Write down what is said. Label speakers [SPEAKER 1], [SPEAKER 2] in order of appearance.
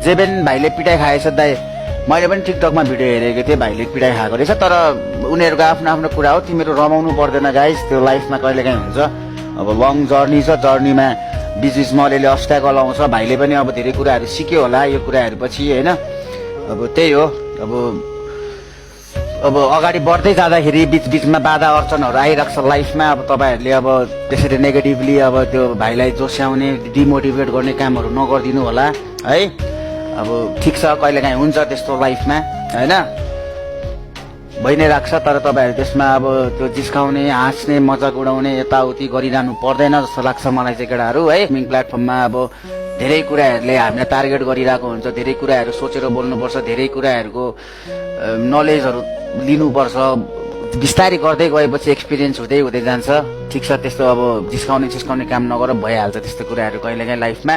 [SPEAKER 1] जेबेन भाइले पिटाइ खाएछ दाइ, मैले पनि टिकटकमा भिडियो हेरेको थिएँ, भाइले पिटाइ खाएको रहेछ। तर उनीहरूको आफ्नो आफ्नो कुरा हो, तिमीहरू रमाउनु पर्दैन गाइस, त्यो लाइफमा कहिलेकाहीँ हुन्छ। अब लङ जर्नी छ, जर्नीमा बिचबिचमा अलिअलि अस्ट्याकल आउँछ। भाइले पनि अब धेरै कुराहरू सिक्यो होला यो कुराहरू पछि होइन। अब त्यही हो, अब अगाडि बढ्दै जाँदाखेरि बिचबिचमा बाधा अर्चनहरू आइरहेको छ लाइफमा। अब तपाईँहरूले अब त्यसरी नेगेटिभली अब त्यो भाइलाई जोस्याउने, डिमोटिभेट गर्ने कामहरू नगरिदिनु होला है। अब ठिक छ, कहिलेकाहीँ हुन्छ त्यस्तो लाइफमा होइन, भइ नै राख्छ। तर तपाईँहरू त्यसमा अब त्यो जिस्काउने, हाँस्ने, मजाक उडाउने, यताउति गरिरहनु पर्दैन जस्तो लाग्छ मलाई चाहिँ केटाहरू है। गेमिङ प्लेटफर्ममा अब धेरै कुराहरूले हामीलाई टार्गेट गरिरहेको हुन्छ, धेरै कुराहरू सोचेर बोल्नुपर्छ, धेरै कुराहरूको नलेजहरू लिनुपर्छ। बिस्तारै गर्दै गएपछि एक्सपिरियन्स हुँदै हुँदै जान्छ। ठिक छ, त्यस्तो अब जिस्काउने काम नगर, भइहाल्छ त्यस्तो कुराहरू कहिलेकाहीँ लाइफमा।